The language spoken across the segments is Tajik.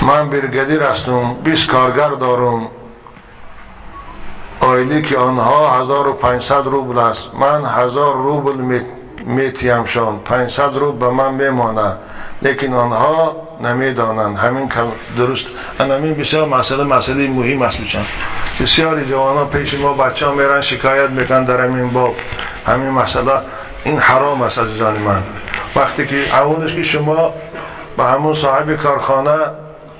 Ман бригадир ҳастам, 20 коргар дорам. Ойлики онҳо 1500 рубл аст. Ман 1000 рубл метиҳамшон, 500 рубл ба ман мемонад. Лекин онҳо намедонанд. Ҳамин дуруст. Ҳамин бисёр масъалаи муҳим аст. Бичанд бисёри ҷавонон пеши мо бачаҳо меран шикоят мекунанд дар ҳамин боб. Ҳамин масъала ин ҳаром аст, азизони ман. Вақте ки аввалش ки шумо ба ҳамон соҳиби корхона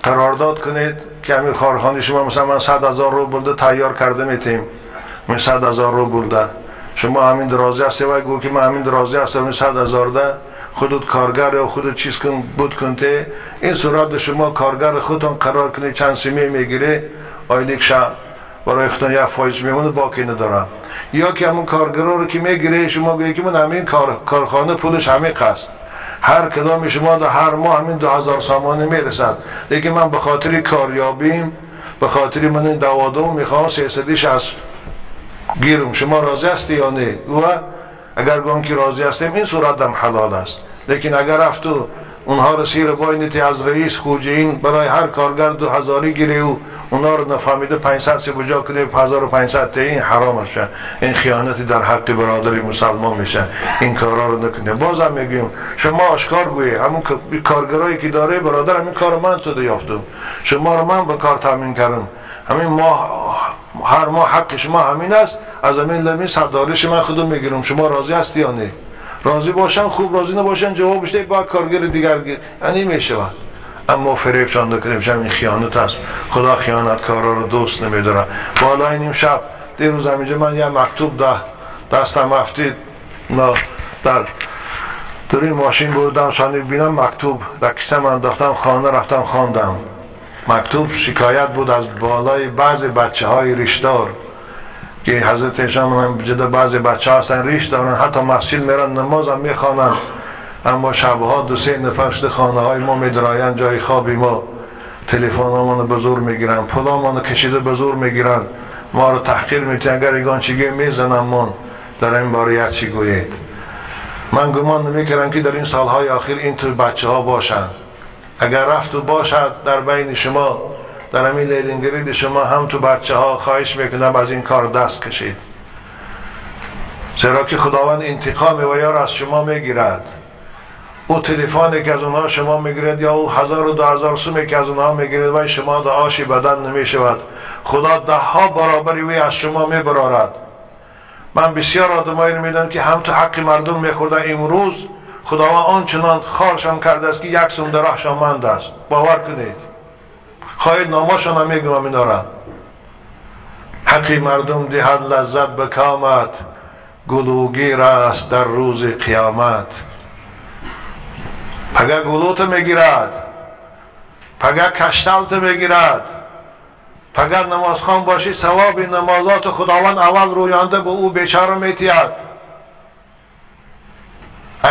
қарордод кунед ки ҳамин корхонаи шумо масалан ман 100,000 рубл тайёр карда метем, ман 100,000 рубл шумо ҳамин розӣ ҳастед? Вай гӯ ки ман ҳамин розӣ ҳастам, ҳамин 100,000 худут коргар ё худут чиз кун буд кун те. Ин сурат шумо коргар худтон қарор кунед чанд сумия мегире, ойлик ша барои худтон 1% мемонад, боқӣ надорам. Ё ки ҳамон коргароро ки мегире, шумо гӯед ки ман ҳамин корхона пулаш ҳамин аст, ҳар кадоми шумо дар ҳар моҳ ҳамин 2000 сомонӣ мерасад, лекин ман ба хотири корёбим, ба хотири ман ин даводум мехоҳам 360 гирам, шумо розӣ ҳастӣ ё не? Гӯ агар гӯям ки розӣ ҳастем, ин сурат ҳам ҳалол аст. Лекин агар рафту онҳоро сир бойнити аз раис хуҷаин барои ҳар коргар 2000 гиреву онҳоро нафаҳмида 500 си буҷо кунед, 1500 те, ин ҳаром аст. Ин хиёнати дар ҳаққи бародари мусалмон мешавад. Ин корҳоро накунед. Бозам мегӯем, шумо ошкор гӯед, ҳамон коргарое ки доред, бародар, ҳамин корро ман туда ёфтум, шуморо ман ба кор таъмин кардам, ҳамин моҳ ҳар моҳ ҳаққи шумо ҳамин аст, аз ҳамин ламин саддориши ман худам мегирам, шумо розӣ ҳастӣ ё не? Розӣ бошанд хуб, розӣ набошанд ҷавобш деҳ, бояд коргари дигар гир. Яъне мешавад. Аммо фиребшон накунем, ҳамин хиёнат аст. Худо хиёнаткорро дӯст намедорад. Болои ним шаб дирӯз ҳаминҷо ман як мактуб дастам афтид, дар дури мошин бурдам, сони бинам мактуб дар кисам андохтам, хона рафтам хондам. Мактуб шикоят буд аз болои баъзе бачаҳои ришдор ки ҳазрат эшон ҷуда баъзе бачаҳо ҳастанд риш доранд, ҳатто масҷид меранд, намоз ҳам мехонанд, аммо шабҳо 2-3 нафар шуда хонаҳои мо медароянд, ҷои хоби мо, телефонҳомонро ба зӯр мегиранд, пулҳомонро кашида ба зӯр мегиранд, моро таҳқир метиҳанд, агар ягон чӣ гӯем мезананд мон. Дар ин бора як чӣ гӯед? Ман гумон намекардам ки дар ин солҳои охир ин тур бачаҳо бошанд. Агар рафту бошад дар байни шумо, дар ҳамин Ленингради шумо ҳам ту бачаҳо, хоҳиш мекунам аз ин кор даст кашед, зеро ки худованд интиқоми ваёро аз шумо мегирад. Ӯ телефоне ки аз онҳо шумо мегирад ё ӯ 1000 2000 суме ки аз онҳо мегирад, вай шумо да оши бадан намешавад. Худо 10 баробари вай аз шумо мебарорад. Ман бисёр одамоеро медонам ки ҳам ту ҳаққи мардум мехӯрданд, имрӯз худованд ончунон хоршон кардааст ки як сум дар роҳшон манд аст. Бовар кунед, хоҳед номошонам мегӯям инора. ҳаққи мардум диҳад лаззат ба комат, гулӯгир аст дар рӯзи қиёмат. Пага гулӯта мегирад, пага кашталта мегирад, пага намозхон бошӣ савоби намозоти худованд аввал рӯёнда ба ӯ бечора метиҳад.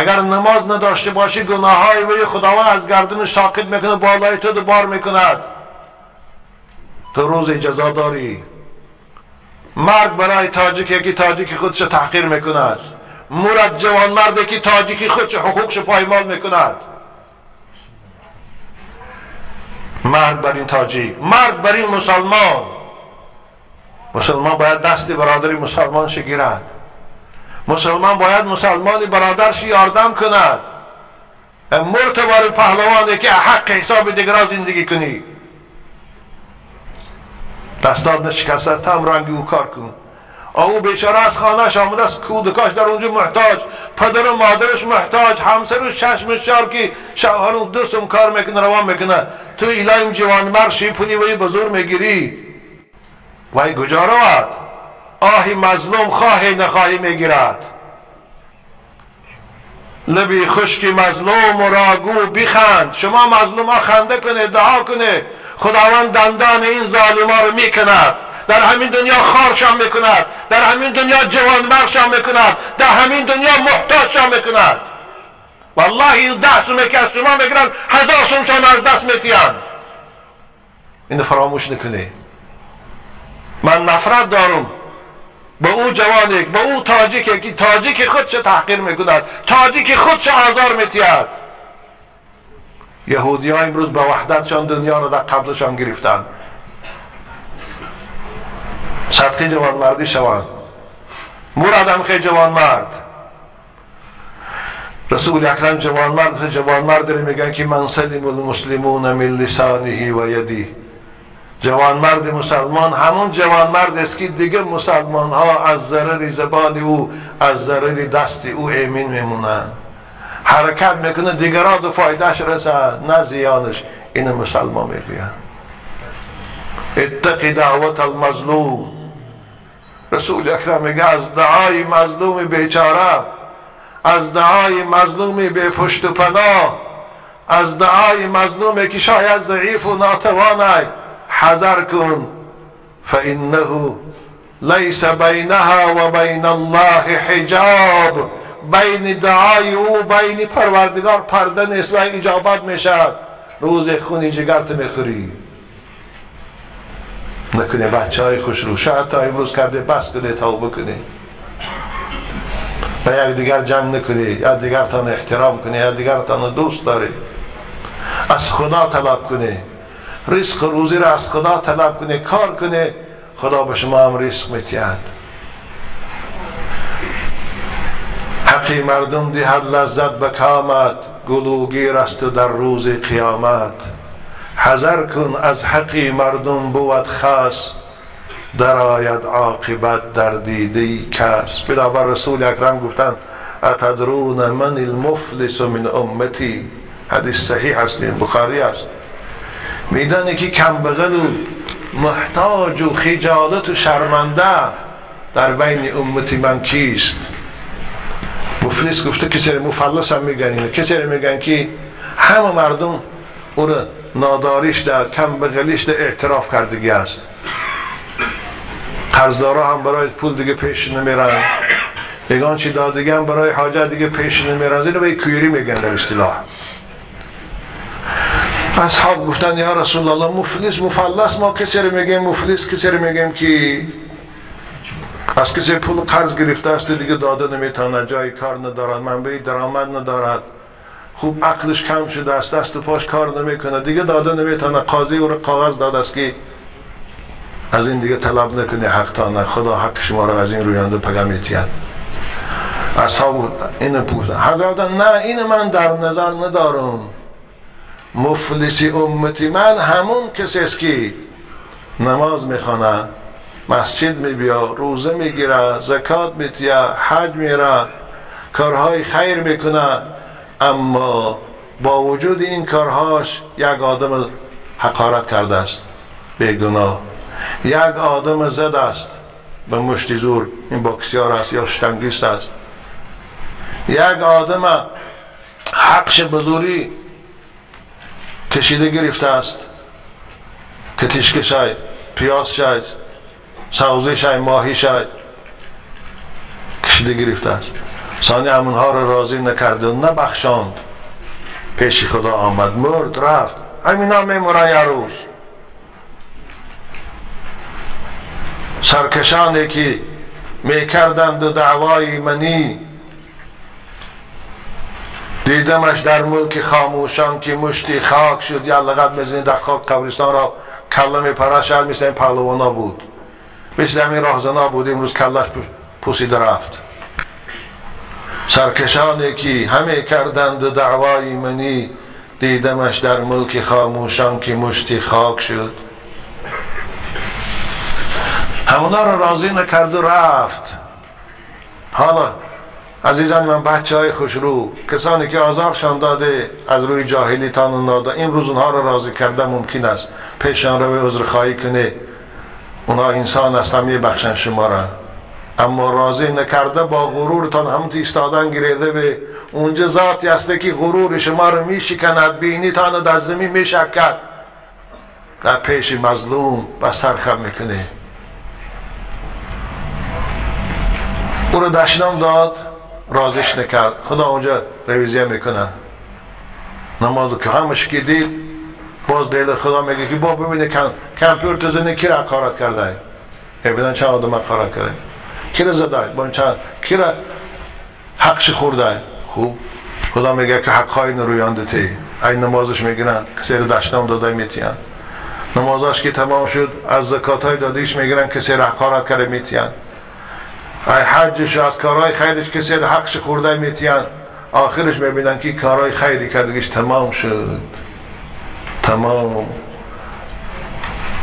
Агар намоз надошта бошӣ гуноҳҳои вай худованд аз гардинаш соқит мекунад, болои ту дубор мекунад. Ту рӯзи ҷазо дорӣ. Марг барои тоҷике ки тоҷики худшо таҳқир мекунад, мурад ҷавонмарде ки тоҷики худшо ҳуқуқшо поймол мекунад. Марг бар ин тоҷик, марг бар ин мусалмон. Мусалмон бояд дасти бародари мусалмоншо гирад, мусалмон бояд мусалмони бародаршо ёрдам кунад. Муртабори паҳлавоне ки ҳаққи ҳисоби дигарро зиндагӣ кунӣ, дастат нашикаста, там ранги ӯ кор кун. Ӯ бечора аз хонааш омадааст, кӯдакаш дар онҷо муҳтоҷ, падару модараш муҳтоҷ, ҳамсару чашмаш чор ки шавҳару дӯстум кор мекунад, равон мекунад. Ту илоим ҷавонмард ши, пули вай ба зӯр мегирӣ. Вай куҷо равад? Оҳи мазлум хоҳе нахоҳӣ мегирад. Лаби хушки мазлумро гӯ биханд. Шумо мазлумҳо ханда кунед, дуо кунед, худованд дандони ин золимаро мекунад. Дар ҳамин дунё хоршон мекунад, дар ҳамин дунё ҷавонмаршон мекунад, дар ҳамин дунё муҳтоҷшон мекунад. Валлоҳи 10 суме ки аз шумо мегиранд, 1000 сумшон аз даст метиҳанд. Инро фаромӯш накунед. Ман нафрат дорам ба ӯ ҷавоне, ба ӯ тоҷике ки тоҷики худшо таҳқир мекунад, тоҷики худшо озор метиҳад. یهودی ها امروز به وحدتشان دنیا را در قبضشان گرفتند. صدقی جوانمردی شوند. مرادم خیلی جوانمرد. رسول اکرم جوانمرد جوانمرد میگن که من سلم المسلمون من لسانه و یده. جوانمرد مسلمان همون جوانمرد است که دیگه مسلمان ها از ضرر زبان او، از ضرر دست او ایمن میمونند. حرکت میکنه دیگران دو فایدهش رسد نه زیانش. این مسلمان میگوین اتق دعوت المظلوم. رسول اکرم میگه از دعای مظلوم بیچاره، از دعای مظلوم بی پشت و پناه، از دعای مظلومی که شاید ضعیف و ناتوانه حذر کن. فانه لیس بینها و بین الله حجاب. بین دعای او بین پروردگار پرده نیست و اجابت میشد. روز خونی جگرت میخوری. نکنه بچه های خوش رو شاید تا امروز کرده بس کنه، توبه کنه، به یک دیگر جنگ نکنه، یک دیگرتان احترام کنه، یک دیگرتان دوست داره. از خدا طلب کنه، رزق روزی را از خدا طلب کنه، کار کنه، خدا به شما هم رزق میتید. حقی مردم دهد لذت به کامت، گلوگیر است در روز قیامت. حذر کن از حقی مردم بود خاص، درآید عاقبت در دیده کس. بنابر رسول اکرم گفتند اتدرون من المفلس من امتی. حدیث صحیح است، بخاری است. میدانی که کم بغل و محتاج و خجالت و شرمنده در بین امتی من کیست؟ مفلس گفته کسی مفلس هم میگن، کسی میگن که همه مردم او را ناداریش در کم بغلیش در اعتراف کردگی است. قرضدارا هم برای پول دیگه پیش نمیرن، یگان چی دادگی هم برای حاجت دیگه پیش نمیرن. اینو به کویری میگن در اصطلاح. اصحاب گفتن یا رسول الله مفلس مفلس ما کسی رو میگیم مفلس، کسی رو میگیم که از کسی پول قرض گرفته است دیگه داده نمیتونه، جای کار ندارد، منبع درآمد ندارد، خوب عقلش کم شده است، دست و پاش کار نمیکنه، دیگه داده نمیتونه. قاضی او رو کاغذ داده است که از این دیگه طلب نکنه حق تانه، خدا حق شما را از این روینده پگه میتید. اصحاب اینو پوشتن. حضرت نه، این من در نظر ندارم. مفلس امتی من همون کسی است که نماز میخوانه، مسجد میبیا، روزه میگیره، زکات میتیه، حج میره، کارهای خیر میکنه، اما با وجود این کارهاش یک آدم حقارت کرده است بیگناه، یک آدم زد است به مشت زور، این باکسیار است یا شتنگیست است، یک آدم حقش به زوری کشیده گرفته است که تشکه شای، پیاز شای، سوزه شای، ماهی شای کشیده گرفته است. ثانی همونها را راضی نکرد و نبخشاند، پیش خدا آمد، مرد، رفت. همینا میمورن یه روز. سرکشانی که میکردند و دعوای منی، دیدمش در ملک خاموشان که مشتی خاک شد. یه لغت میزنی در خاک قبرستان را کله میپره، شاید مثل این پهلوانا بود، مثل همین راهزنا بود، امروز کلش پوسیده رفت. سرکشانی که همه کردند و دعوای منی، دیدمش در ملک خاموشان که مشتی خاک شد. همونا را راضی نکرد و رفت. حالا عزیزان من، بچه های خوشرو، کسانی که آزارشان داده از روی جاهلی تان و نادا، امروز اونها را راضی کرده ممکن است، پیشان را به عذرخواهی کنه، اونها انسان هستن میبخشن شما را. اما راضی نکرده با غرورتان همون ایستادن گریده به اونجا ذاتی هسته که غرور شما رو میشکند، بینیتان در زمین میشکد، در پیش مظلوم و سرخم میکنه. او رو دشنام داد، رازش نکرد، خدا اونجا رویزیه میکنه. نماز که همش که دید، باز دل خدا میگه که با ببینه کمپیوتر زنه کی را حقارت کرده، ببینن چند آدم حقارت کرده، کی را زده، با چند کی را حقش خورده. خوب خدا میگه که حقهای نرویانده تی. ای نمازش میگیرن، کسی رو دشنام داده میتیان. نمازش که تمام شد از زکات های دادیش میگیرن، کسی رو حقارت کرده میتیان. ای حجش از کارهای خیرش کسی رو حقش خورده میتیان. آخرش میبینن که کارهای خیری کردگیش تمام شد، تمام.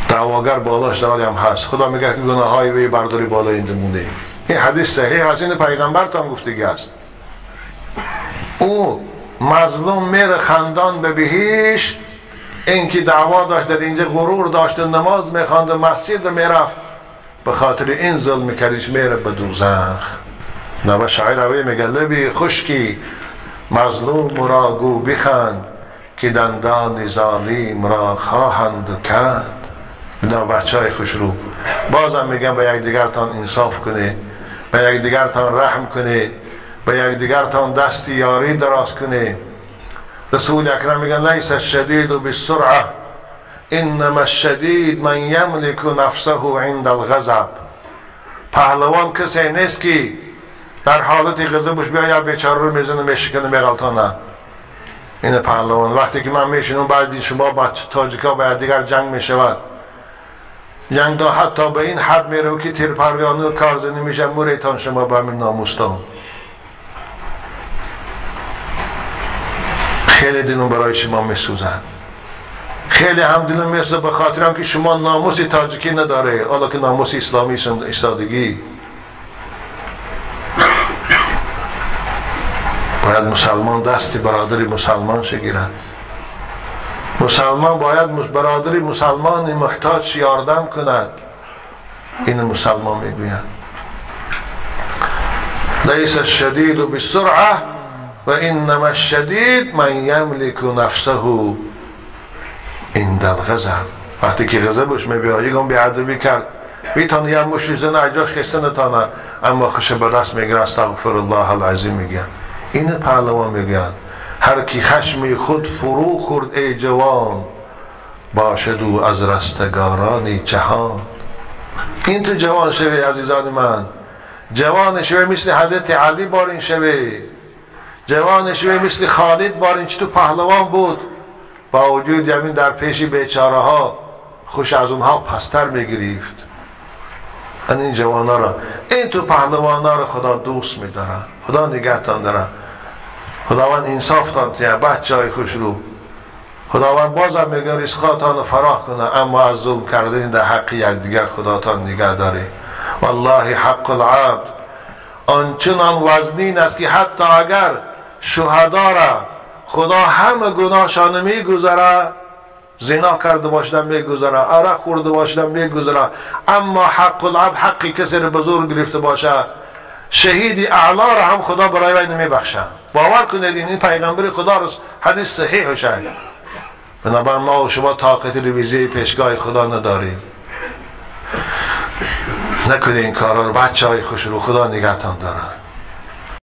دعواگر بالاش داری هم هست. خدا میگه که گناه های وی برداری بالا این مونده. این حدیث صحیح هست، این پیغمبرتان گفتگی است. او مظلوم میره خندان به بهشت، این که دعوا داشت در اینجا غرور داشت و نماز میخواند و مسجد میرفت، به خاطر این ظلم کردیش میره به دوزخ. نه شاعر اوی میگه لبی خشکی مظلوم را گو بخند که دندان ظالم را خواهند کند. نه بچه های خوش رو، بازم میگم به یکدیگرتان انصاف کنه، به یکدیگرتان رحم کنه، به یکدیگرتان دست یاری دراز کنه. رسول اکرم میگن لیس الشدید بالسرعه انما الشدید من یملک نفسه عند الغضب. پهلوان کسی نیست که در حالت غضبش بیاید بیچاره رو میزنه میشکنه میغلطانه. این پهلوان وقتی که من میشینم بعضی شما با تاجیکا با دیگر جنگ میشود، جنگ دا حتی به این حد میره که تیر پروانه و کارزنی میشه، موریتان شما به همین ناموستان. خیلی دلم برای شما میسوزد، خیلی هم دلم میسوزد به خاطر هم که شما ناموس تاجیکی نداره، حالا که ناموس اسلامی ایستادگی. باید مسلمان دست برادر مسلمان شگیرد. مسلمان باید برادر مسلمان محتاج یاردم کند. این مسلمان میگوید لیس الشدید بالسرعه و انما الشدید من یملک نفسه عند الغضب. وقتی که غضبش میبیاد یکم بی‌ادبی کرد، میتونه یه مشت زنه اجاش خسته نتانه، اما خوش به دست میگیره استغفر الله العظیم میگه. این پهلوان میگن هر کی خشمی خود فرو خورد ای جوان، باشد او از رستگاران جهان. این تو جوان شوی عزیزان من، جوان شوی مثل حضرت علی بارین شوی، جوان شوی مثل خالد بارین چه تو پهلوان بود، با وجود همین در پیش بیچاره ها خوش از اونها پستر میگرفت. این جوان را، این تو پهلوان را خدا دوست میداره، خدا نگهتان داره، خداوند انصافتان تیه بچه های خوش رو. خداوند بازم میگه رزقاتان فراخ کنه، اما از ظلم کردن در حق یکدیگر خداتان نگه داره. والله حق العبد آنچنان وزنین است که حتی اگر شهدا را خدا همه گناهشان میگذره، زنا کرده باشدن میگذره، عرق خورده باشدن میگذره، اما حق العبد حقی کسی را به زور گرفته باشه، شهید اعلا را هم خدا برای وی نمیبخشه. باور کنید این پیغمبر خدا را، حدیث صحیح و شهید. بنابراین ما و شما طاقت رویزه پیشگاه خدا نداریم. نکنید این کارا رو بچه های خوش رو، خدا نگهتان داره.